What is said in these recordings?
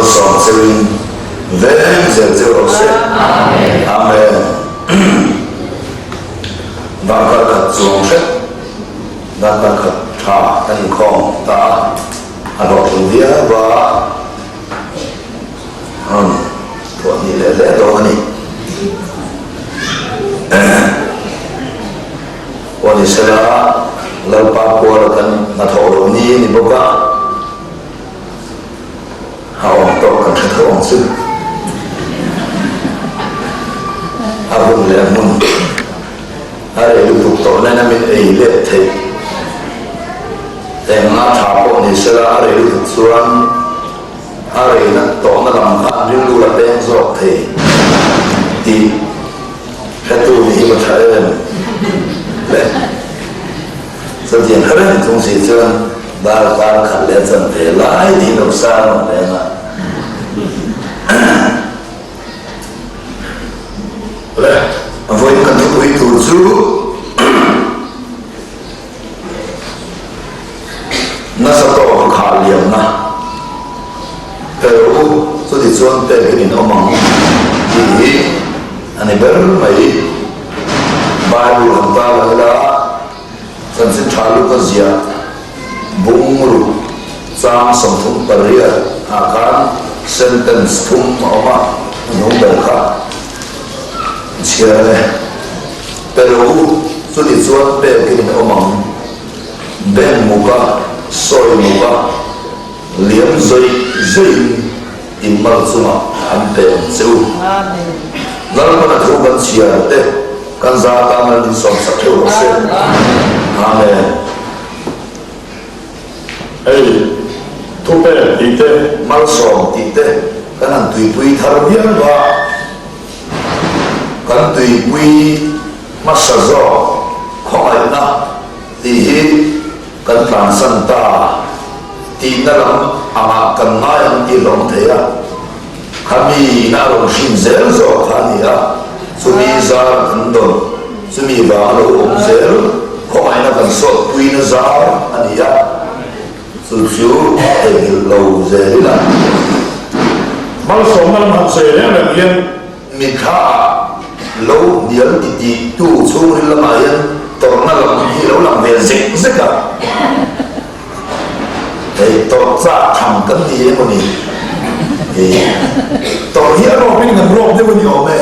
Malsawm cheuin veng zel cheu rawh se. Amen. Darkar khat chuang hrep, darkar khat tha kan inkhawm ta a, a hlawhtling viau a, rawn thuah hnih leh hle dawn a ni. Aw ni sela, Lalpa kuala kan hnathawh loh ni a ni bawk a. A awm tawk kan hre tho ang chu. A hun leh a hmun a rei lutuk tawh nen a min ei let theih. Eng a tha pawh ni sela a rei lutuk chuan a rei nat tawhna lam kha an rilru la peng zawk thei tih hretu nih hi va tha em le. Chutiang kha reng chung si chuan darkar khat leh chan ve lai tih lo sang ang reng a. Le, vawiin kan thupui tur chu nasa tawk a khah liamna pero u chuti chuan pek in in awm ang tih hi a ni ber mai. Bible han tar lang ila, Chanchin tha lut a ziah bung ruk chang 38 ah khan sentence thum a awm a, a hnung ber kha chhiar e. Pero u, chuti chuan pek in awm ang, beng muka, sawi muka, liam zawih zawih in in mal chungah an pe ang che u. Lalpan a thu kan chhiar te kan za tan an insawmsak theuh rawh se. Amen. Hei, thupek tih te, malsawm tih te kan han tuipui thar viau a, kan tuipui hmasa zawk khawngaihna tih hi kan tlansan ta tihna lam angah kan ngai ang tih hlawm thei a, khami ina a rawn hrin zel zawk kha a ni a, chumi zar kan dawn, chumi vang a lo awm zel, khawngaihna kan sawtpuina zar a ni a, chu chu theihnghilh lo zel ila. Malsawmna lam han sawi reng reng hian. Mitthla ah lo hnial ti tih tu chhungril lamah hian tawrhna lam hi lo lang ve zek zek a, hei tawrh chak tham kan ni emaw ni? Hei tawrh hi a rawp in kan rawp deuh a ni awm e.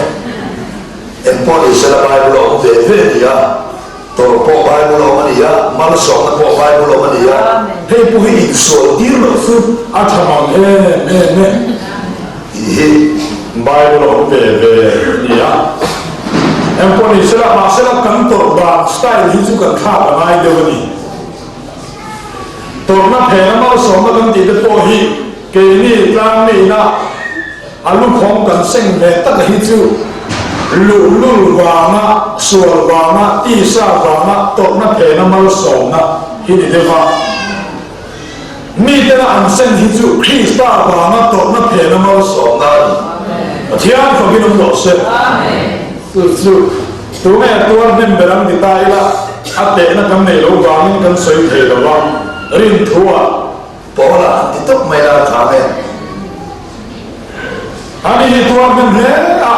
Engpawh ni sela Bible a awm ve ve a ni a, tawrh pawh Bible a awm a ni a, malsawmna pawh Bible a awm a ni a. Hei pawh hi insual tir loh chu a tha mang em em e. Tih hi Bible a awm ve ve a ni a. Engpawh ni sela, mahsela kan tawrh dan style hi chu kan thlak a ngai deuh a ni. Tawrhna phena malsawmna kan tih te pawh hi keini tlangmiina a lukhawng kan seng ve taka hi chu luhlul vanga, sual vanga, tisa vanga tawrhna phena malsawmna hi ni deuh a. Mitena an sen hi chu Krista vanga tawrhna phena malsawmna a ni. Pathian fakin awm rawh se. Chu chu tunge tuar hnem ber ang ti ta ila, a tehna kan neih loh vangin kan sawi thei lo va, rin thuah. Paula an ti tawp mai la tha nge. Ani hi tuar hnem hle a.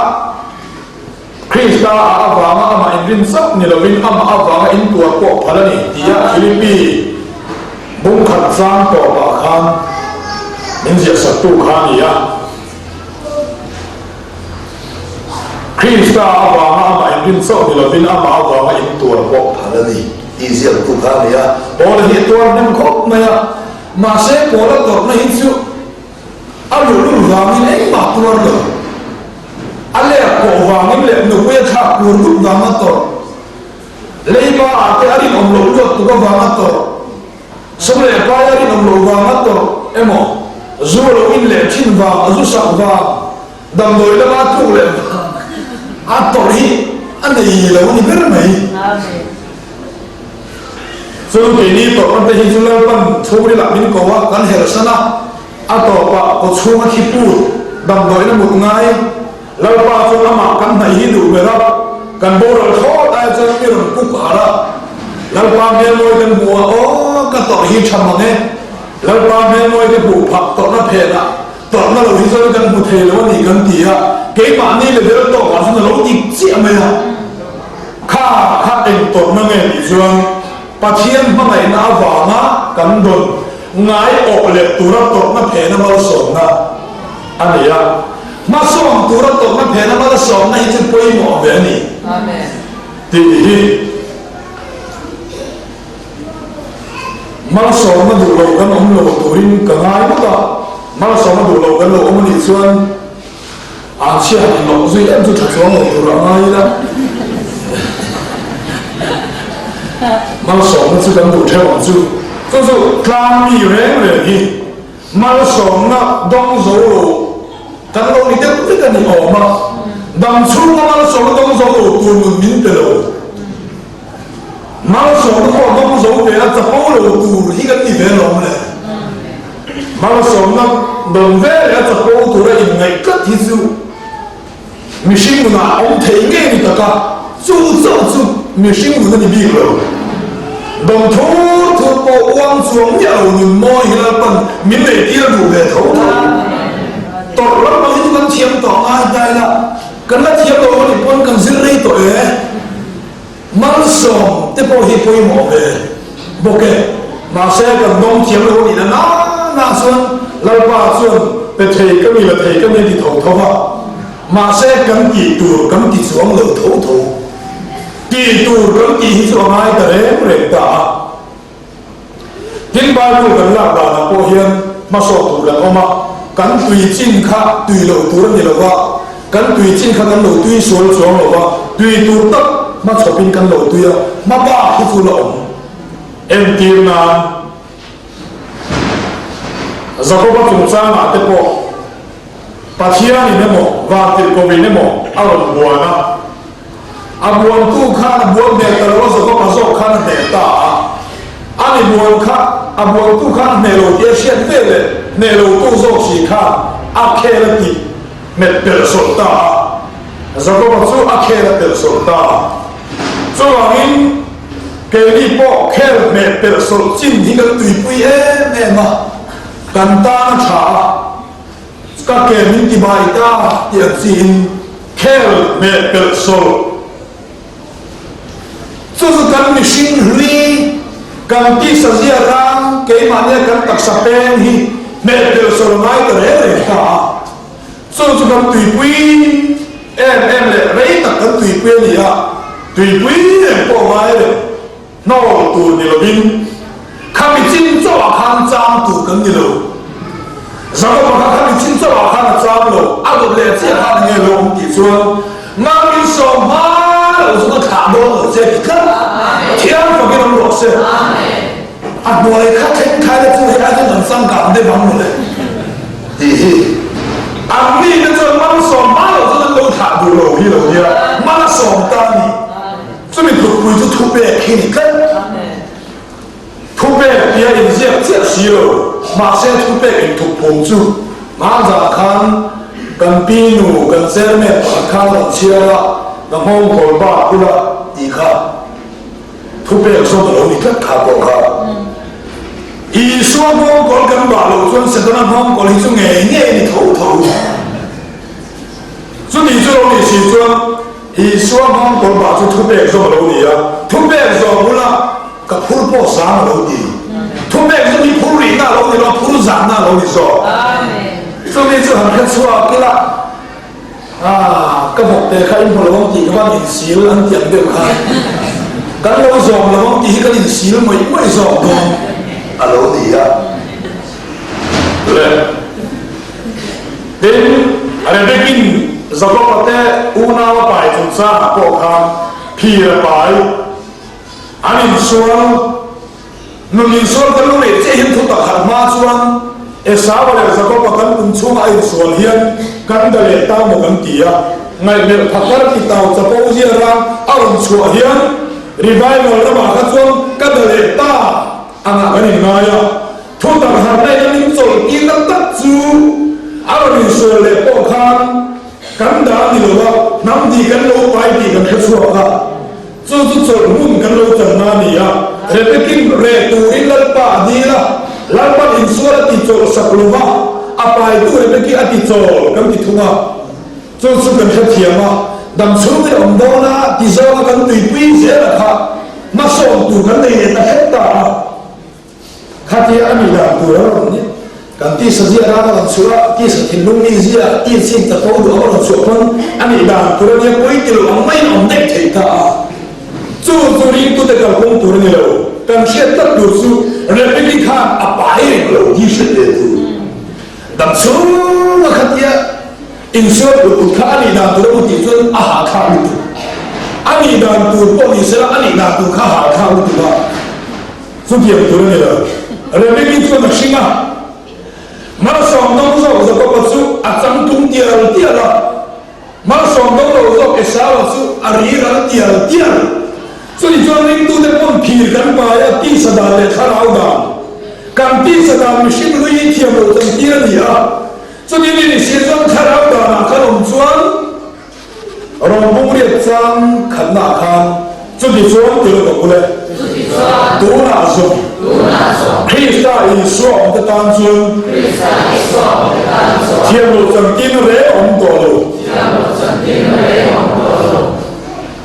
Krista a avanga amah inrin chauh ni lovin amah avanga intuar pawh phal a ni tia Philippi bungkhat chang tawpah khan min ziahsaktu kha a ni a. Krista a avanga amah inrin chauh ni lovin amah avanga intuar pawh phal a ni tih ziaktu kha a ni a. Paula hi a tuar hnem khawp mai a, mahse Paula tawrhna hi chu A luhlul vangin engmah tuar lo. A lek pawh vangin leh nupui a thlak tur dup vang a tawrh. Leiba ah te a rinawm loh luat tuk avang a tawrh. Sum leh pai a rinawm loh vang a tawrh emaw, zu a lo in leh thin vang, a zu sak vang, damdawi lama a tluk leh vang a tawrh hi a nei lo a ni ber mai. Chu keini tawrhna te hi chu Lalpan chhungril ah min ko a, kan herhsan a. A tawpah kawchhunga thi put damdawiin a mut ngai. Lalpa chuan amah kan hnaih hi duh ber a, kan boral thlawt ai chuan mi rawn kuk harh a. Lalpa hmelmawi kan hmu a, aw ka tawrh hi tha mang e. Lalpa hmelmawi ka hmuh phah tawrhna phenah. Tawrhna lo hi chuan kan hmu thei lo a ni kan ti a, keimahni level tawkah chuan a lo dik chiah mai a. Kha kha eng tawrhna nge tih chuan Pathian hmangaihna avanga kan dawn ngai awh leh tura tawrhna phena malsawmna a ni a. Hmasawn tura tawrhna phena malsawmna hi chu pawimawh ve a ni tih hi. Malsawmna duh lo kan awm lo turin ka ngai ngawt a, malsawmna duh lo kan lo awm a nih chuan an chhia han inlawk zui em chu tha chuang lo tur a ngai ila. Malsawmna chu kan duh theuh ang chu. Chu chu tlang mi reng reng hi malsawmna dawng zo lo kan lo ni deuh vek a ni awm a, dam chhunga malsawmna dawng zo lo tur nun min pe lo. Malsawmna pawh dawng zo ve a chapo lo tur hi kan ti ve lawm le. Malsawmna dawn ve leh a chapo tura inngaih tlat hi chu mihring nunah a awm thei ngei ni tak a, chu chauh chu mihring nun a ni bik lo. Dawng thur thur pawh uang chuang miah lo nun mawi hi Lalpan min neih tir a duh ve tho tho. Tawrh lampang hi chu kan thiam tawh ngai hnai la, kan la thiam lo a nih pawn kan zir rei tawh e. Malsawm te pawh hi pawimawh ve bawk e. Mahse kan dawng thiam lo a nih na na na chuan Lalpa chuan pe thei ka ni la thei ka ni a ti tho tho va. Mahse kan tih tur kan ti chuang lo tho tho. Tih tur kan tih hi chu a ngai ta reng reng ta a. Tin Bible kan lak danah pawh hian hmasawh tur kan awm a, kan tui chin kha tui loh tur a ni lo va, kan tui chin kha kan lo tui sual chuang lo va, tui tur tak hmachhawpin kan lo tui a, hma bak hi chu la awm. Entir nan Jakoba chungchangah te pawh Pathianin emaw Vantirhkohin emaw a rawn buan a, A buantu khan a buan hmel ta lo a, Jakob a zawk khan a hneh ta a. A ni buan kha a buantu khan a hneh lo tih a hriat ve leh hneh lotu zawk si khan a khel a tih hmet pelh sawlh ta a. Jakob-a chu a khel a pelh sawlh ta a. Chuvangin keini pawh khel hmeh pelh sawlh chin hi kan tuipui em em a, kan tan a tha a. Ka ke min ti bai ta tih ang chiin khel hmeh pelh sawlh. Chu chu kan mihring hlui, kan tisa zia rang, keimahnia kan taksa peng hi hmeh pelh sawlh a ngai ta reng reng ta a. Chu chu kan tuipui em em leh rei tak kan tuipui a ni a, tuipui reng pawh a ngai reng. Hnawl tur ni lovin khami chin chauhah khan cham tur kan ni lo. Jakoba kha khami chin chauhah khan a cham lo, a dawt leh chiah khan enge lo awm tih chuan Mangin sawm hma lo chu ka thlah dawn lo che ti tlat. Pathian fakin awm rawh se. A hnuai kha thleng khai te chu hei ai chuan kan changkang deuh ang mawle tih hi. An mi te chuan Malsawm hma lo chuan an lo thlah duh lo hi lo nia, Malsawm ta a ni. Chumi tlukpui chu thupek hi ni tlat. Thupek tia inziak chiah si lo, mahse thupek inthup phum chu hmanzah khan kan pi nu, kan chairman pakhat khan rawn chhiar a, ka nghawng kawl bak ula tih kha thupek zawm a lo ni tlat kha pawh kha. Isua nghawng kawl kan bah loh chuan Setana nghawng kawl hi chu ngei ngei a ni tho tho. Chumi chu lo nih si chuan Isua hmang kawrba chu thupek zawm a lo ni a, thupek zawm bula ka phur pawh zang a lo ti. Thupek zawm hi phur rihna a lo ni lo a, phur zanna a lo ni zawk. Chumi chu han hre chhuak ila, Ah, ka bawk te kha in hmu lo ang tih ka van insil an ti ang deuh khan. Kan lo zawm lo ang tih hi kan insil mawih mawih zawk dawn a lo ni a. Le. Tin, Rebekin Jakoba te unau a pai chungchangah pawh khan phir a pai. An insual, nun insual kan lo neih chiah hian thu tak harh hma chuan Esau-a leh Jakoba kan kum chhunga a insual hian kan da leh ta maw kan ti a. Ngaihmelh phakar titau chapo zia rang a rawn chhuah hian revival ramah kha chuan ka da leh ta angah kan inngai a. Thu tak harna in a min chawlh tir tak tak chu a rawn insual leh pawh khan kan dah ni lo a, hnam tih kan lo pai tih kan hre chhuak a, chu chu chawlh hmun kan lo channa a ni a. Rebekin reh turin Lalpa a dil a, Lalpan insual a ti chawlh sak lo va, a paitu Rebeki a ti chawl kan ti thung a, chu chu kan hrethiam a, dam chhungin a awm dawn a ti zawnga kan tuipui zel a kha hmasawn tur kan nei leh ta hlek ta a. Khatia a nih dan tur a rawn ni. Kan tisa zia dan a rawn chhuah a, tisa thinlung mi zia i chik ta tho duh a rawn chhuah pawn a nih dan tur a nia pawi ti lo ang maiin a awm daih thei ta a. Chu chu ringtute kalkawng tur a ni lo. Kan hriat tlat tur chu Rebeki khan a pai reng lo hi hriat ve tur. Dam chhunga khatia insual ut ut kha a nih dan tur a mu tih chuan a hahthlak lutuk. A nih dan tur pawh ni sela a nih dan tur kha a hahthlak lutuk a. Chutiang tur a ni lo. Rebeki chuan a hring a, Malsawm dawng zawk Jakoba chu a changtlung tial tial a, malsawm dawng lo zawk Esau-a chu a ri ral tial tial. Chumi chuan ringtute pawn phir kan pai a, tisa dan leh thlarau dan. Kan tisa dan mihring lui hi thiam lo chantir a ni a, chumi ni ni si chuan thlarau danah kan awm chuan, Rawng bung riat chang khatnaah khan chuti chuan ti rawh ka bul e. Tunah zawng Krista Isua awmte tan chuan thiam loh chantin reng a awm tawh lo.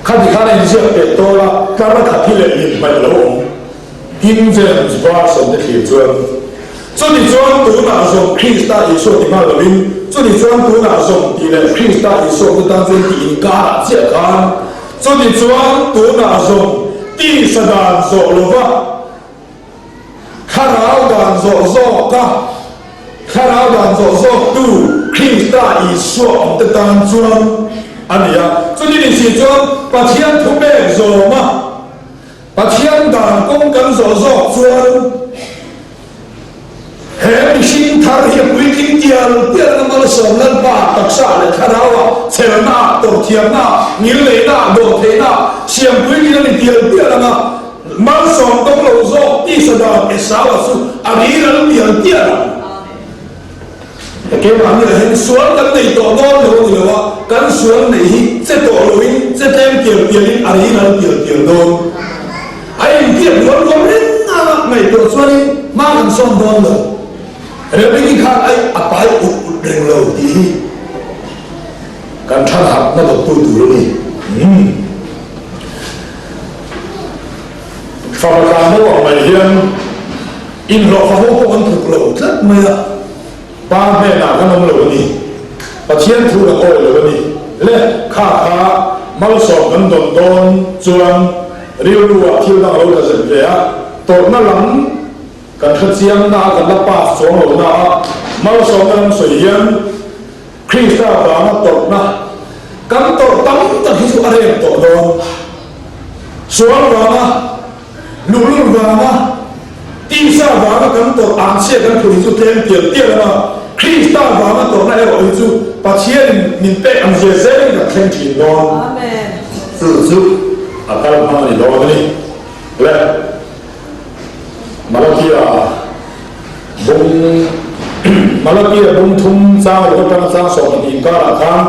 Khati khan a inziak peh tawl a, tlar khat hi leh inhmaih lo awm. King James Version te thlir chuan, Chuni chuan tunah zawng Krista Isua ti nghal lovin, chuni chuan tunah zawng tih leh Krista Isua te tan chuan tih inkarah chiah khan, chuni chuan tunah zawng tisa dan zawh lova thlarau dan zawh zawka thlarau dan zawh zawktu Krista Isua awm te tan chuan a ni a. Chuni ni si chuan Pathian thupek zawma Pathian dan kawng kan zawh zawk chuan he mihring thar hi a puitling tial tial anga malsawm Lalpa taksa leh thlarauah, chhelnaah, tawrhthiamnaah, ngilneihnaah, dawhtheihnaah siam puitling a ni tial tial anga malsawm dawng lo zawk tisa dan Esau-a chu a riral tial tial ang. Keimah ni lah hian sual kan nei tawh dawn lo a ni lo a, kan sual neih hi che tawh loin, che tlem tial tialin a ri ral tial tial dawn. A inpiak rual rual reng a ngaihtuah chuanin hma kan sawn dawn lo. Rebeki khan ai a pai ut ut reng lo tih hi kan than hatna dawttu tur a ni. Umm. Fapa tlan deuh ang mai hian inhlawhfa ho pawh kan tluk lo tlat mai a, Pa hnenah kan awm lo a ni, Pathian thu kan awi lo a ni le, kha kha malsawm kan dawn dawn chuan rilru ah thil dang a lo tla zet ve a, tawrhna lam kan hre chiang na a kan la pass chuang lo na a, malsawmna lam sawi hian Krista vanga tawrhna kan tawrh tam tak hi chu a rem tawh dawn. Sual vanga, luhlul vanga, tisa vanga kan tawrh ang chhia kan phur hi chu tlem tial tial a, Krista vanga tawrhna erawh hi chu Pathianin min pek ang zia zelin kan thleng thin dawn. Chu chu a kal hmang a ni dawn a ni. Le Malakia bung Malakia bung thum chang leh atanga chang 12 inkarah khan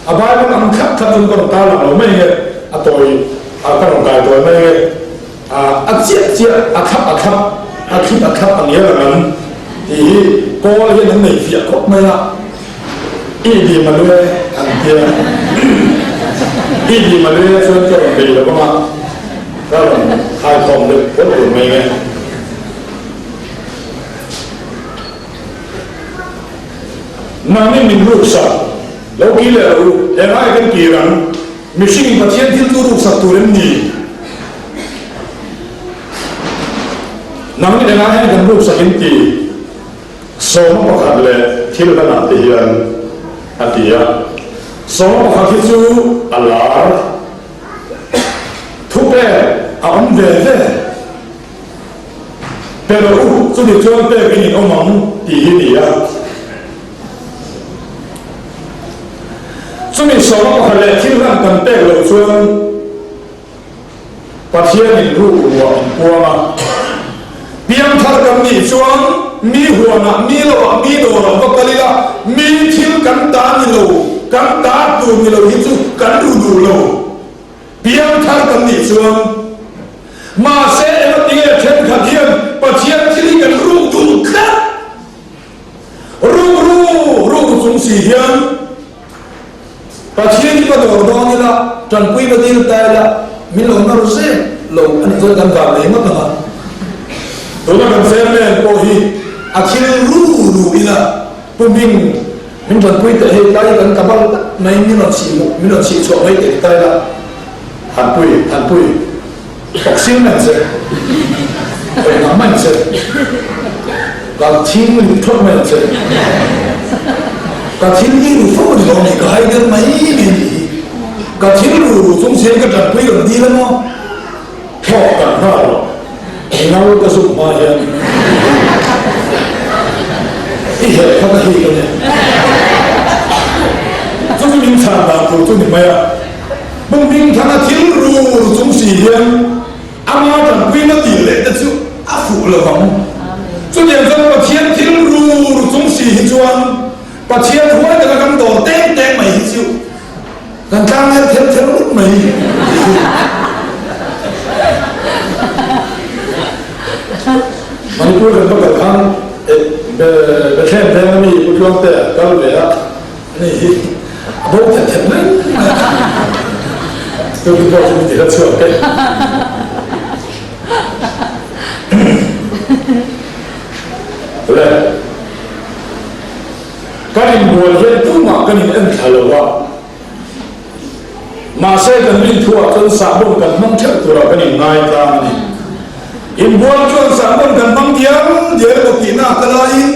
a Bible ang thlap thlap chuan ka rawn tarlang lo mai nge a tawi a ka rawn kai tawi mai nge a chiah chiah a thlap a thlap a thlip a thlap ang hian ang an tih hi kawl hian an nei fiah khawp mai a i di malue an tia i di malue chuan ka rawn bei lo vang a ka rawn khai khawm deuh phawt tur mai nge. Nangni min ruksak lo kir leh rawh u, engai kan kir ang? Mihringin Pathian thil chu ruksak tur em ni? Nangni engai hian kan ruksak in ti? Sawma pakhat leh thil hlanah te hian a ti a. Sawma pakhat hi chu a lar thupek a awm ve ve. Pe rawh u, chumi chuan pek in in awm ang tih hi ni a. Chumi sawma pakhat leh thil hlan kan pek loh chuan Pathianin ruk ruah in puang a. Piangthar kan nih chuan mi huanah, mi loah, mi dawrah va kal ila, mi thil kan ta ni lo, kan ta tur ni lo hi chu kan ru duh lo. Piangthar kan nih chuan mahse engatinge thenkhat hian Pathian thil hi kan ruk duh tlat? Ruk ruk! chung si hian Pathian hi va dawr dawn ila, tanpui va dil ta ila, min lo nawr zel lo a nih chuan kan van leh ngawt ang a. Tuna kan chairman pawh hi a thil ru ru ila Pu Hming min tanpui teh hei tlai kan ka bal tak mai min rawn chih min rawn chih chhuah mai teh ti ta ila Thanpui Thanpui Tawksil mai ang che, hawi ngam mai ang che, ka thing lut thawt mai ang che, ka thil i ru fo a ni lo ni, ka hai der mai mai a nih hi, ka thil ru ru chung chian ka tanpui rawn dil a maw? Thawk kan nghal rawh, nau ka zuk hma hian i herh kha ka hik a nia, chu chu min chhan dan tur chu ni mai a. Hmun thanga thil rur chung si hian ama tanpuina tih leh te chu a fuh lo vang. Chutiang chuan Pathian thil rur chung si hi chuan Pathian huai taka kan dawr teng teng mai hi chu kan tlang her ther ther ngawt mai tih hi. Manipur kan va kal khan Bethlehem veng ami Pu Tluangtea kal ve a. Ani hi a bo thet thet mai mai a, tun pawh chu min ti hla chhuak e. Le, kan inbual hian tumah kan in en thla lo a, mahse kan rinthuah chuan sahbawn kan hmang theuh turah kan inngai tlang a ni. Inbual chuan sahbawn kan hmang dial dial emaw tihna ka laiin,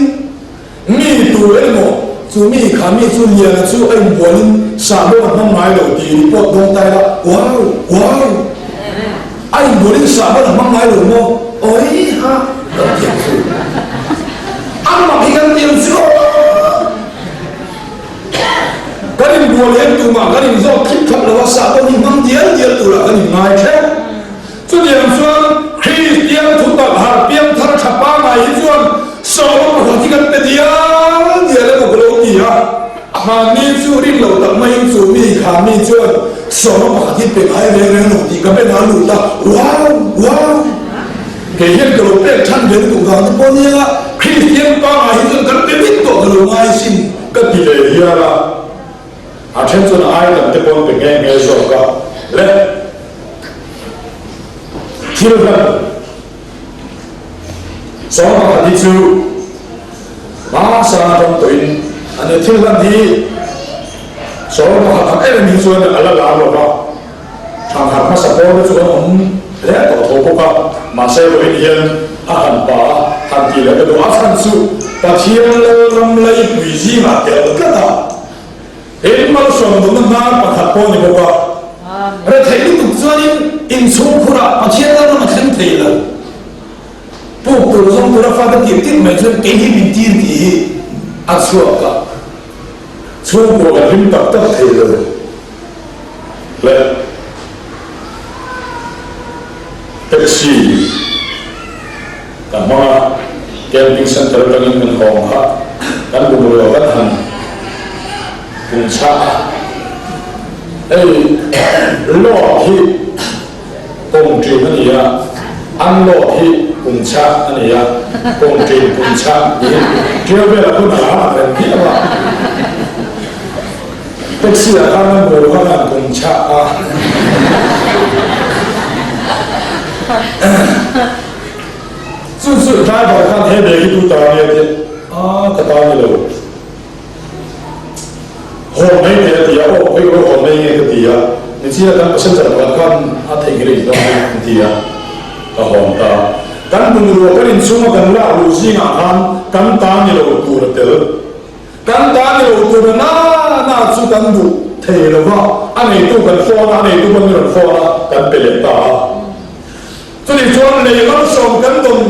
Mi tur emaw chu mi kha mi chu Liana chu a inbualin sahbawn a hmang ngai lo tih report dawng ta ila, wow! Wow! A inbualin sahbawn a hmang ngai lo maw? Awi ha! Kan ti ang chu. A mak hi kan ti ang chu aw! Kan inbual hian tumah kan inzawt thlip thlap lo a, sahbawn hi hmang dial dial turah kan inngai thleng. Chutiang chuan Kristian thutak harh piangthar tha pangai hi chuan sawma pakhat hi kan pe dial dial emaw ka lo ti a, mahni chu rin lo tak maiin chu mi kha mi chuan sawma pakhat hi pe ngai reng reng lo tih ka ben a lut a, wow! Wow! Kei hian ka lo pek than ve lutuk vang te pawh nia Kristian pangai hi chuan kan pe vek tawh ka lo ngai sin ka ti ve hial a. A then chuan ai tam te pawn pe nghe nghe zawk a le. Thil hlan sawm pakhat hi chu hmasa atang tawhin a nia. Thil hlan hi sawm pakhat ang em em hi chuan a la lar lo va, thangkhat hmasa pawl te chu an awm hle tawh tho bawk a, mahse vawiin hian a han pa a, han tih leh ka duh a chhan chu Pathian Lalram Laipui zingah tel tlat a. In malsawm duhna hnar pakhat pawh a ni bawk a. Retheih lutuk chuanin inchhung khurah Pathian lalram a thleng thei lo. Puk tur zawng tura fate tir tir mai chuan kei hi min tir tih hi a chhuak a. Chhungkua kan hlim tak tak thei lo le. Taxi kan hmang a, camping centre atangin kan hawng kha kan bungrua kan han pung chhah a. Hei load hi kawng ṭin a ni a, unload hi pung chhah a ni a, kawng ṭin pung chhah tiin ṭiau velah hun a la ang reng viau a. Taxi ah khan a maw khan an pung chhah a. Chu chu driver khan he bag hi tu ta nge tia a ka ta ni lo. Hawn mai teh a ti a, aw khawi rawh hawn mai nge ka ti a, nichina kan passenger pakhat khan a theihnghilh in dawn a an ti a, ka hawn ta. Kan bungrua kan inchhunga kan lak luh zingah khan kan ta ni lo tur a tel. Kan ta ni lo tur a na na chu kan duh thei lo va, a neitu kan phone a, a neitu pawn min rawn phone a, kan pe leh ta a. Chutih chuan lei malsawm kan dawn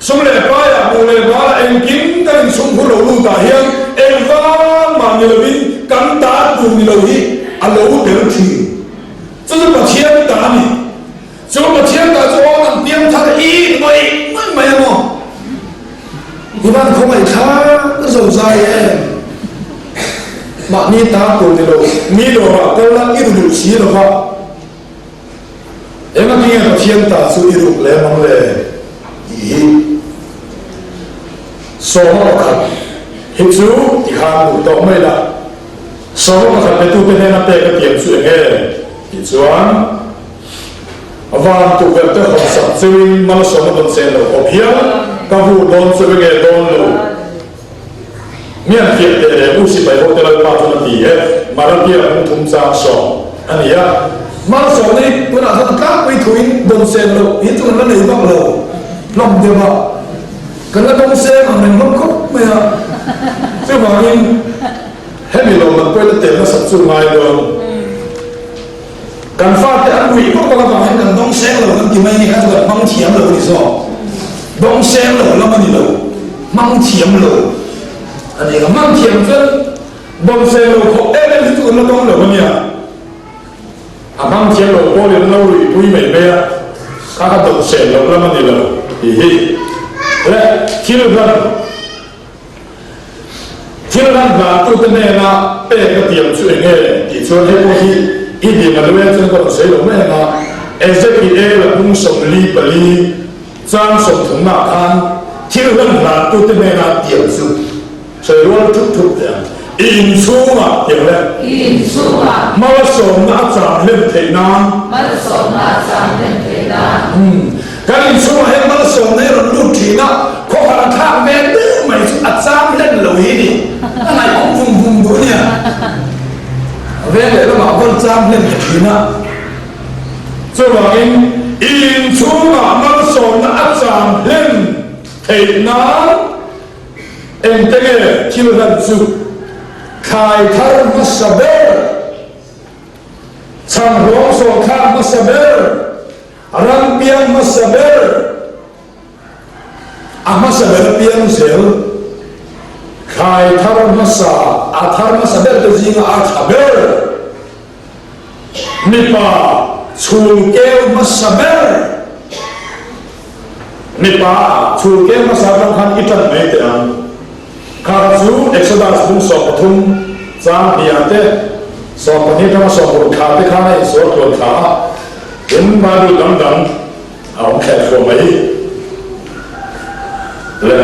Sum leh paiah, hmuh leh balah engkim kan inchhung phur lo lutah hian engvang mah ni lovin kan ta tur ni lo hi a lo tel thin. Chu chu Pathian ta a ni. Chu Pathian ta chu aw an piang thar i mai mai mai a maw? I van khawngaih thlak zo zai em? Mahni ta tur ni lo, mi dawrah kal la i ru duh si lo va. Engati nge Pathian ta chu i ruk lem ang le? tih hi sawma pakhat. Hi chu tikhan duh tawh mai la. Sawma pakhat betute hnena pek a tiam chu eng nge? Tih chuan van tukverh te hawn sak cheuin malsawmna dawn sen lo khawp hial ka vu dawn cheu enge dawn lo. Mian fiah teh leh u sipai ho te Lalpa chuan a ti e, Malakia hmung thum chang sawm a ni a. Malsawmna hi tunah chuan a tlangpui thuin dawn sen loh hi chu kan la nei vak lo hlawm deuh a. Kan la dawng seng ang reng hlawm khawp mai a, chuvangin hemi lawmman pawhin a tel hmasak chu ngai dawn. Kan fate an ruih vak vak avangin kan dawng seng lo kan ti mai ni kha chu kan hmang thiam lo a ni zawk. Dawng seng lo lam a ni lo, hmang thiam lo a ni ang. Hmang thiam chuan dawng seng lo khawp em em hi chu kan la dawng lo a nia. A hmang thiam lo pawlin an lo ruihpui mai mai a, kha kha dawng seng loh lam a ni lo tih hi leh thil hlan Thil hlan hlantute hnena pek a tiam chu eng nge tih chuan hei pawh hi i dim a luel chuan ka rawn sawi lo mai ang a, Ezekiel a bung 44 chang sawmthumnaah khan thil hlan hlantute hnena tiam chu sawi rual thup thup teh ang. I inchhungah tiang le. I inchhungah. Malsawmna a chang hlen theih nan. Malsawmna a chang hlen theih nan. Kan inchhungah hian malsawmna hi rawn lut thin a, khawhar a thlak ve deuh mai chu a chang hlen lo hi ni. A ngaihawm vum vum duh ania. Veng leh lamah vawn chang hlen ta thin a. Chuvangin i inchhungah malsawmna a chang hlen theih nan engte nge thil hlan chu thlai thar hmasa ber, chhanghlawng sawrthlak hmasa ber, Ram piang hmasa ber, a hmasa ber piang zel, thlai thar hmasa, a thar hmasa ber te zinga a tha ber, mipa chhul keu hmasa ber, mipa chhul keu hmasa atang khan i tan mai teh ang. Kha kha chu Exodus bung 13 chang hniah te, 12 atanga 16 thla te khan a insual tluan thla a. Tin, Bible dang dang a awm thleh thluah mai le.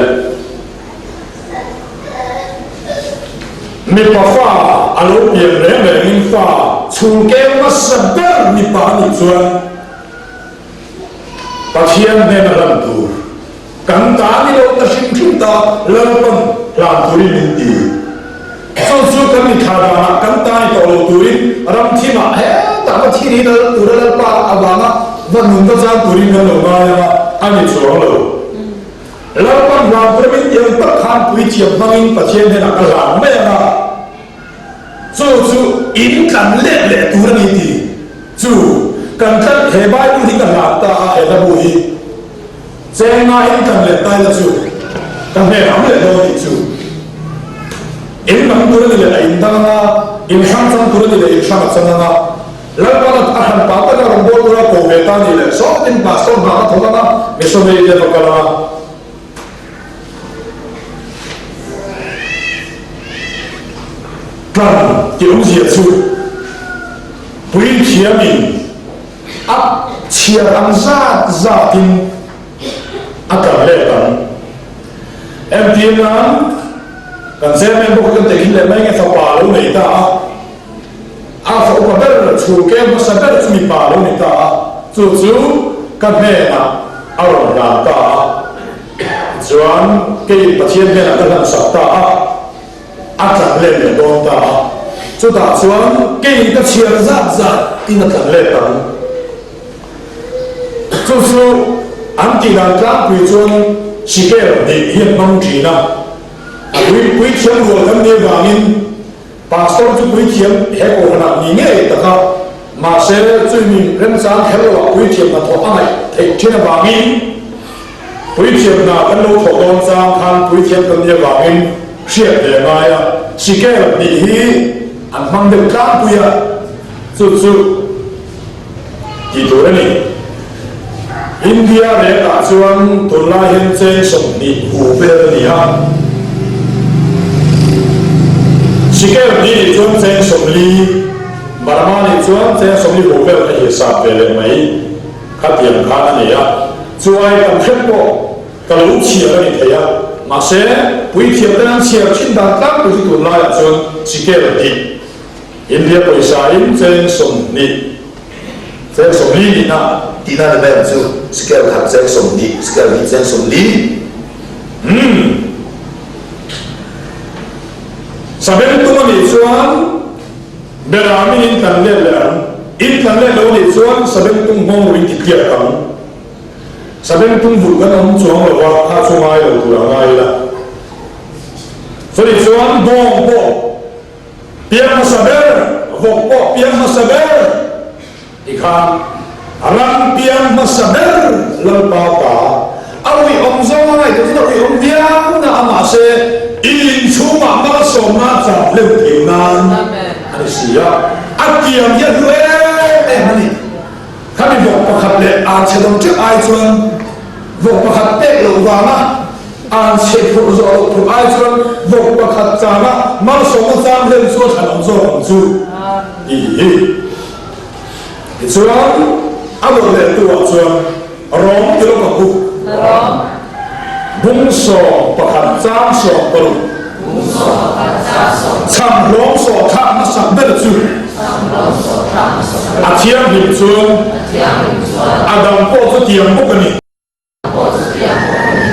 Mipa fa a lo pian reng rengin fa chhungkeu hmasa ber mipa a nih chuan Pathian hnena hlan tur Kan ta ni lo ta hrim hrim ta Lalpan hlan turin min ti. Chu chu kan inthla danah kan ta ni tawh lo turin ram thimah hetah va thil hi lal tura Lalpa avanga va nun va zan turin kan lo ngai ang a, a ni chuang lo. Lalpan hlan tura min ti ang tak khan puithiam hmangin Pathian hnenah ka hlan mai ang a, chu chu in tlan let leh tur a ni ti. Chu kan tlan he Bible hi ka hlan ta a, he hlabu hi. Cheng ngaiin kan let tai la chu ka hmel ang leh dawn tih chu in dang tur a ni leh a in dang anga, in hrang chang tur a ni leh in hrang a chang anga, Lalpan a hran pa taka rawngbâwl tura ko ve ta ni leh sawtin pastor hna ka thawk anga, missionary te va kal anga. Tlan tih awmzia chu puithiamin A chhiar ang zat zatin a kal let ang. Entir nan, kan chairman bawk hi kan tehkhin leh mai nge fapa lo nei ta a, a fa upa ber chhurke hmasa ber chu mipa lo ni ta a, chu chu ka hnenah a rawn hlan ta a, tichuan keiin Pathian hnenah ka hlansak ta a. A tlan let leh dawn ta a, chutah chuan kei ka chhiar zat zat in a tlan let ang. Chu chu an tih dan tlangpui chuan sikel hnih hi an hmang thin a, a pui puithiam rual kan nih avangin pastor chu puithiam he kohhranah ni ngei tak a, mahse chumi remchang kher loah puithiam hnathawh a ngaih theih thin avangin Puithiam hna kan lo thawh dawn chang khan puithiam kan nih avangin hriat ve a ngai a, sikel hnih hi an hmang deuh tlangpui a, chu chu tih tur a ni. India rate ah chuan tunlai hian cheng 20 hu vel a ni a, sikel hnih nih chuan cheng 40, Burma nih chuan cheng 40 hu vel kha hisap ve leh mai. Khatiang khan a ni a, chuai tam hrep pawh ka lo chhiar a ni thei a, Mahse, puithiam ten an chhiar thin dan tlangpui chu tunlaiah chuan sikel tih India pawisa in cheng 20, cheng 40 nihna. Tihna ni mai ang chu, sikel khat cheng 20, sikel hnih cheng 40. Umm. Sabeng tum a nih chuan Beramin in tlan let leh ang. In tlan let lo a nih chuan Sabeng tum nghawng ruih ti tliak ang. Sabeng tum vulh kan awm chuang lo va, kha chu ngai lo tur a ngai ila. Chutih chuan bawng pawh piang hmasa ber, vawk pawh piang hmasa ber tikhan ram piang hmasa ber Lalpa ta a uiawm zawng a ngaihtuah chuan a uiawm viau na a, mahse i inchhungah malsawmna a chah hleuh thei nan a ni si a, a tiang hi a hlu em em a ni. Khami vawk pakhat leh an chhe dawng teuh ai chuan vawk pakhat pek loh vanga an chhe phurh zawh loh phurh ai chuan vawk pakhat changa malsawmna chang hlen chu a thlan awm zawk ang chu tih hi. Tichuan a dawt leh tu ah chuan Rom ti lawk ang u. Bung 11 chang 16. Chham hlawm sawh thlak hmasak ber chu a thianghlim chuan a dang pawh chu tiang bawk a ni.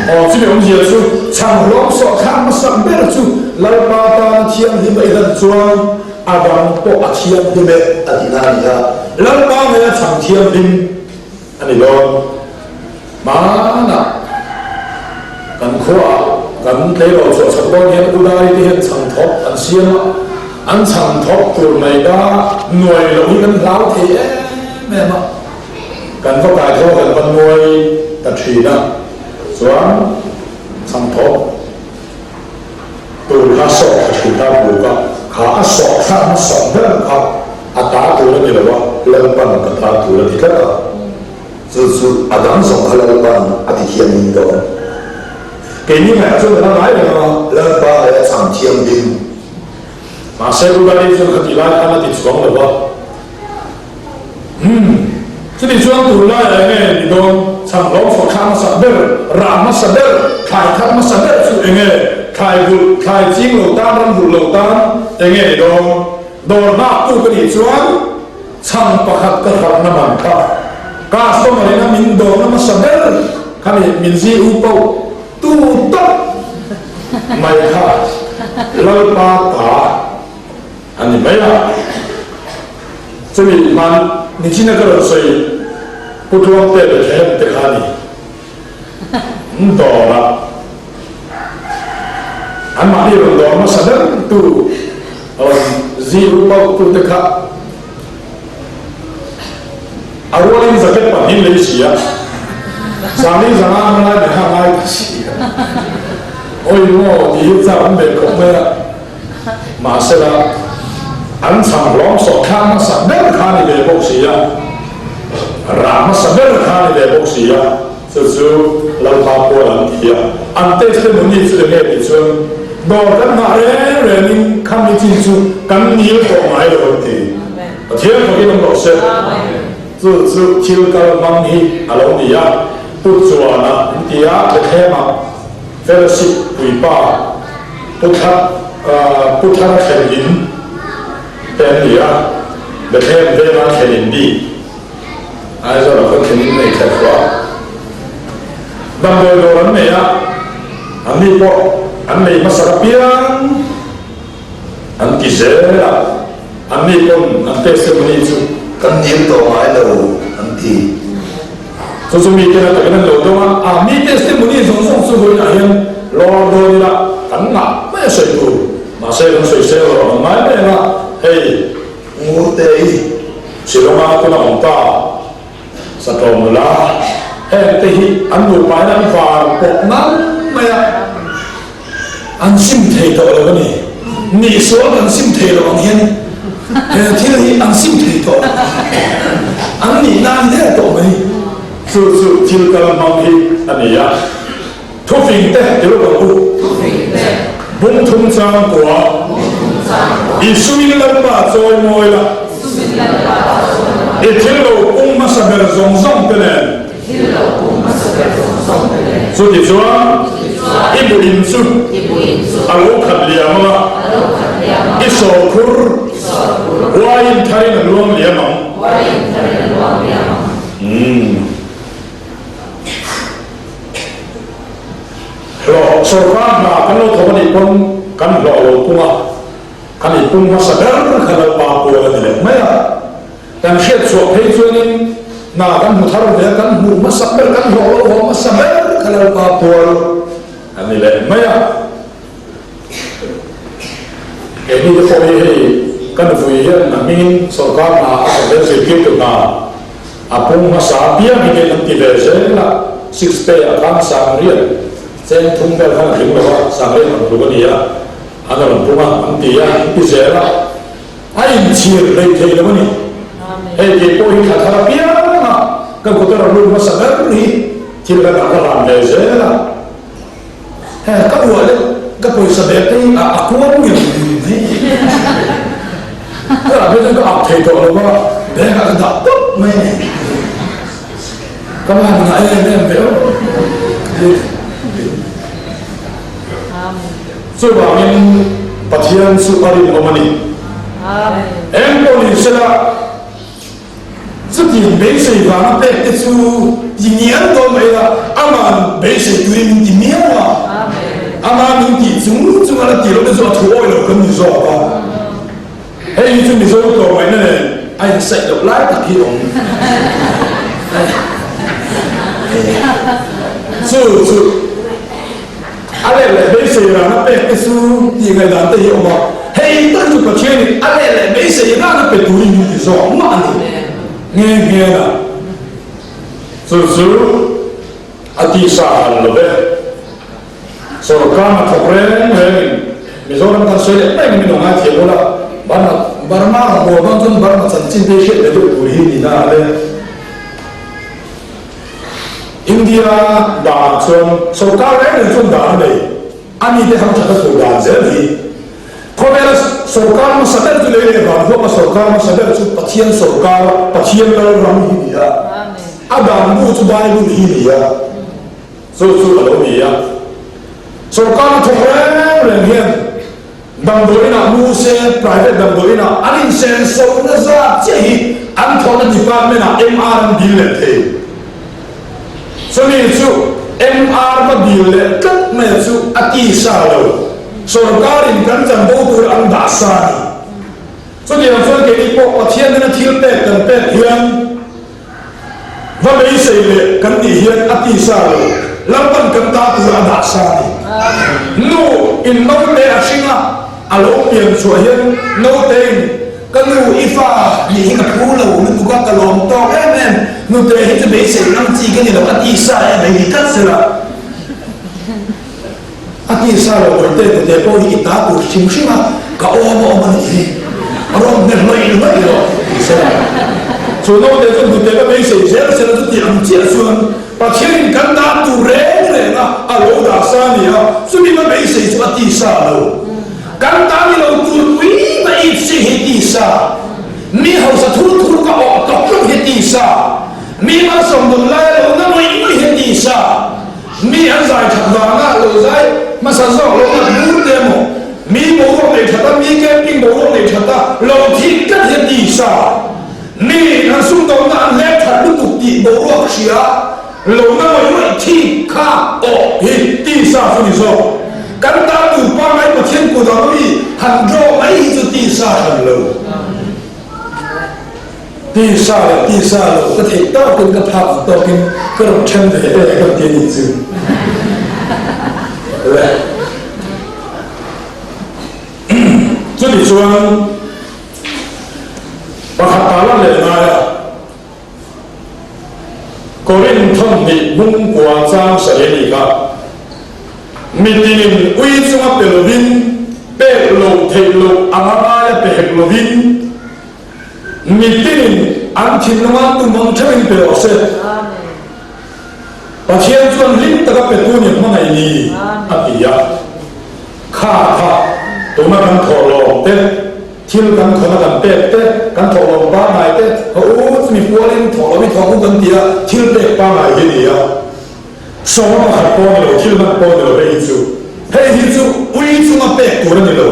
Aw chumi awmzia chu chham hlawm sawh thlak hmasak ber chu Lalpa tana thianghlim a inlan chuan a dang pawh a thianghlim e a tihna a ni a. Lalpa ngaia chham thianghlim a ni dawn. Hmanah kan khuaah kan tleirawl chhuah chhak dawn hian Udari te hian chhang thawk an siam a, an chhang thawk tur mai ka nuai loh hi kan hlau thei em em a, kan va kai tho a kan va nuai ta thin a, chuan chhang thawk tur kha sawh thla thin ta buk a, kha a sawh thlak hmasak ber kha a ta tur a ni lo a, Lalpan ka ta tur a ti tlat a. Chu chu a dang zawng kha Lalpa'n a ti thianghlim dawn. Keini ngaihah chuan kan la ngai reng ang a. Lalpa leh a chhang thianghlim. Mahse Rudari chuan kha ti lai khan a ti chuang lo va. Umm, chuti chuan tur laiah eng nge ni dawn? Chhang hlawm fawh thla hmasa ber, rah hmasa ber, thlai thar hmasa ber chu eng nge? Thlai vulh, thlai ching lo tan, ram vulh lo tan eng nge ni dawn? Dawr nghaktu ka nih chuan. Chhang pakhat ka hralhna man kha customer in a min dawrna hmasa ber kha ni min zi u pauh tu tawp mai kha Lalpa ta a ni mai a. Chumi hman nichina ka rawn sawi Pu Tluangte Bethlehem te kha a ni an dawr a, anmahni rawn dawr hmasa ber tu Rawn zi u pauh tu te kha a rualin jacket pahnih lei si a, zani zanga an ngai mai kha a ngai ta si a, awi maw tih hi chak an ve khawp mai a, mahsela an chhang hlawm sawh thla hmasa ber kha a ni ve bawk si a, rah hmasa ber kha a ni ve bawk si a. Chu chu Lalpa pual an ti a, an testimony chu enge tih chuan dawr kan nghah reng rengin khami chin chu kan nil tawh ngai lo an ti. Pathian fakin awm rawh se. Chu chu thil kal hmang hi a lo ni a, Pu Chuana an ti a, Bethlehemah fellowship puipa Pu Thar Pu Thar thlen in te an ni a, Bethlehem venga thlen in bik. Aizawl ah khawn thlen in nei thleh fua a, damdawi dawr an nei a, anni pawh an nei hmasa apiang an ti zel a, anni pawn an testimony chu kan dil tawh ngai lo an ti. Chu chu mite na takin an lo dawng a, a mi testimony zawng zawng chu vawiinah hian lawr dawn ila kan ngah mai a sawi tur, mahse kan sawi sel rawh ang ngai mai ang a, hei. Ngurte i Shillong-a tuna awm ta Satlawm nula heng te hi an nupain an var pawh ngang mai a, an sim thei tawh lo a ni. Nihsual kan sim thei lo ang hian he thil hi an sim thei tawh lo. An nihna a ni der tawh mai. Chu chu thil kal hmang hi a ni a. Thufing te ti lawk ang u. Bung thum chang kua. I sumin Lalpa chawi mawi la. I thil lo pung hmasa ber zawng zawng te nen. Chuti chuan. I buin chu a lo khat liam ang a, i sawrkhur uaiin tharin a luang liam ang. Hlawh sawrkar hna kan lo thawk a nih pawn kan hlawh lo pung a, kan inpung hmasa ber kha Lalpa pual a ni leh mai a. Kan hriat chhuah phei chuanin hna kan hmu thar ve a, kan hmuh hmasa ber, kan hlawh lo haw hmasa ber kha Lalpa pual a ni leh mai a. Keini te pawh hi hei ka nupui hian a hmingin sawrkar hna a thawk zel zirtirtu hna a pung hmasa apiang hi kei kan ti ve zel a, six pay ah khan sangriat cheng thum vel khan a tling lo a, sangriat ang tluk a ni a, an rawn pung a, an ti a, an ti zel a. A inchhir hlei thei lo a ni. Hei kei pawh hi thla thar apiang a, ka kut a rawn lut hmasa ber hi thil ka dah ka hlan ve zel a. He ka uah leh ka pawisa bag te hi a a kual ngei mai. Ka ah phei chuan ka ap thei tawh lo va, bag ah ka dah tawp mai a ni. Ka va han ngah em em ve aw. Chuvangin Pathian chu a rinawm a ni. Eng pawh ni sela, chutiang beisei vanga pek te chu ti ngial dawn mai la, aman beisei turin min ti miau a, ama min tih chung chung a la tih loh te chu a thu awih lo kan ni zawk a. Hei hi chu Mizo tlawmngaihna nen a insaih loh lai tak hi awm. Chu chu a leh leh beisei rana pek te chu tih ngaihdan te hi awm a, hei tak chu Pathianin a leh leh beisei rana pe turin min ti zawk mah a ni nghe nghe a. Chu chu a tisa hal lo ve. Sorkar hna thawk reng rengin Mizoram kan sawi leh mai min lo ngaithiam ula, Burma Burma rawngbâwl dawn chuan Burma chanchin te hi hriat ve deuh tur hi ni na le. India danah chuan sorkar reng reng chuan dan a nei, a mite hamthat a tur dan zel hi. Khawvela sorkar hmasa ber chu lei leh van huama sorkar hmasa ber chu Pathian sorkar, Pathian Lalram hi ni a, a dan bu chu Bible hi ni a. Chu chu a lo ni a, sorkar a thawk reng reng hian damdawiin ah mu se, private damdawiin ah an insenso na zat chiah hi an thawhna department ah MR an dil leh thei. Chumi chu MR va dil leh tlat mai chu a ti sa lo, sorkar in kan chanvo tur an dah sa a ni. Chutiang chuan keini pawh Pathian nena thil pek kan pek hian, Va beisei leh kan tih hian a tisa lo, Lalpan kan ta tur a dah sa a ni. Nu in naute a hring a, a lo pian chhuah hian naute in, Ka nu, i fa nih hi ka phu lo lutuk a, ka lawm tawk em em, nute hi chu beisei ngam chi ka ni lo, a tisa e mai hi tlat sela. A tisa lo awih te tute pawh hi i ta tur hrim hrim a, ka awm a awm a nih hi. A rawn hne hlawih hlawih rawh ti sela. Chu naute chuan tute ka beisei zel sela chu tih ang chiah chuan Pathianin kan ta tur reng reng a, a lo dah sa a ni a, chumi ka beisei chu a tisa lo. Kan ta ni lo tur pui ka it si hi tisa. Mi hausa thur thur ka awh tlawk tlawk hi tisa. Mi malsawm dun lai a lo na ngawih ngawih hi tisa. Mi an zai that vanga lo zai hmasa zawk lo nat bur te emaw, mi boruak nei that a, mi camping boruak nei that a, lo thih tlat hian ti sa. Mi an sumdawmna an hlep that lutuk tih boruak hria lo na ngawih ngawih thih kha awh hi ti sa chu ni zawk. Kan tan tur pangngai Pathian kut ang mi han draw mai hi chu ti sa hran lo. Tisa leh tisa lo ka theih tawkin ka phak ang tawkin ka rawn then ve e ka ti a nih chu le. Chuti chuan pakhat ta la leh ngai a, Korinth thawmhnih hmung kua chang sarih a nih kha. Mitinin ui chunga pe lovin, pek loh theih loh anga ngaia pe hek lovin, Mitinin an thinlunga tum ang theuhin pe rawh se. Pathian chuan hlim taka petu ni hmangaih ni a ti a. Kha kha tuna kan thawhlawm te, thil kan khawna kan pek te, kan thawhlawm pangngai te, haw u chumi pualin thawhlawm i thawk u kan ti a, thil pek pangngai hi a ni a. Sawma pakhat pawh ni lo, thil hman pawh ni lo hei hi chu. Hei hi chu ui chunga pek tur a ni lo.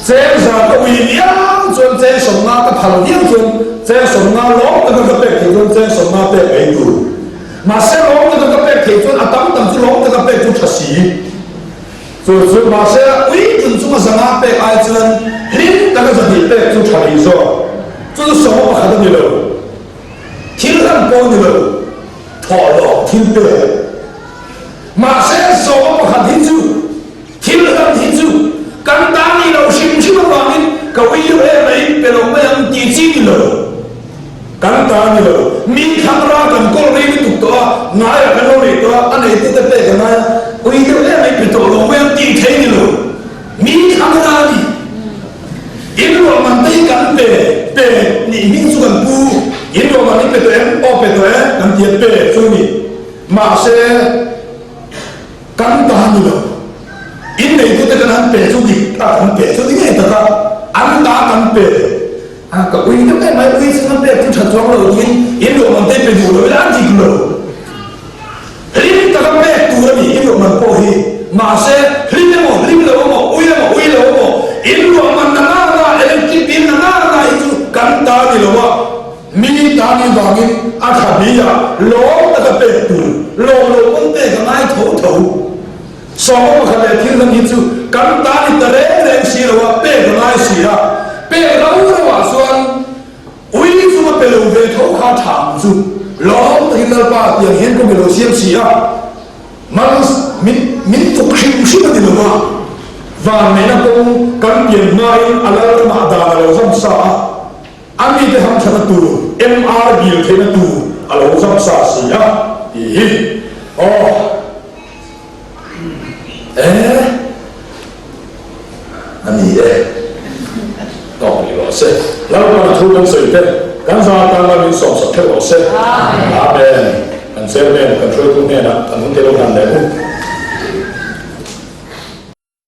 Cheng za ka ui viau chuan cheng sawmnga ka phal viau chuan cheng sawmnga lawm taka ka pek theih chuan cheng sawmnga pek mai tur. Mahse lawm taka ka pek theih chuan a tam tam chu lawm taka pek chu tha si. Chu chu mahse ui tun chunga zanga pek ai chuan hlim taka zahnih pek chu tha rih zawk. Chu chu sawma pakhat a ni lo. Thil hlan pawh a ni lo. Thawh lawm thil pek. Mahse sawma pakhat hi chu Thil hlan hi chu kan ta ni lo hrim hrim avangin ka ui deuh em mai, pe lo mai ang tih chi ni lo. Kan ta ni lo. Mi thlang ra kan kawl rei lutuk tawh a, ngaiah kan lo nei tawh a, a neitute pek a ngai a, ui deuh em mai pe tawh lo mai ang tih thei ni lo. Mi thlang ra a ni. In ruahman te hi kan pe, pe nih hming chu kan pu. In ruahman hi pe tawh em? Aw pe tawh e, kan ti a, pe chu ni. Mahse. Kan ta ni lo. In neitute kan han pe chu dik tak an pe chu ni ngei tak a, an ta kan pe. A ka ui deuh em mai, ui chu kan pek chu tha chuang lo tiin in ruahman te pe duh lo ila a dik lo. Hlim taka pek tur a ni in ruahman pawh hi. Mahse hlim emaw hlim lo emaw ui emaw ui lo emaw in ruahman na nga nga electric bill na nga nga hi chu kan ta ni lo a. Mi ta ni vangin a thla bia lawm taka pek tur lawm lo pawn pek a ngai tho tho. Sawma pakhat leh thil dang hi chu kan ta ni ta reng reng si lo a, pek a ngai si a. Pek rau rau ah chuan ui chunga pe lo ve tho kha tha ang chu. Lawm takin Lalpa tiang hian ka mi lo siam si a. Mal min min tuk hrim hrim a ni lo a, vanneihna kawng kan pian hmain a lal ramah dan a lo zam sa a. A mite hamthatna tur MR bill theihna tur a lo zam sa si a tih hi aw e a ni e tawk rih rawh se. Lalpan a thu kan sawi te kan za tan la min sawm sak theuh rawh se. Amen. Kan chairman kan hruaitu hnenah kan hun te lo hlan leh u.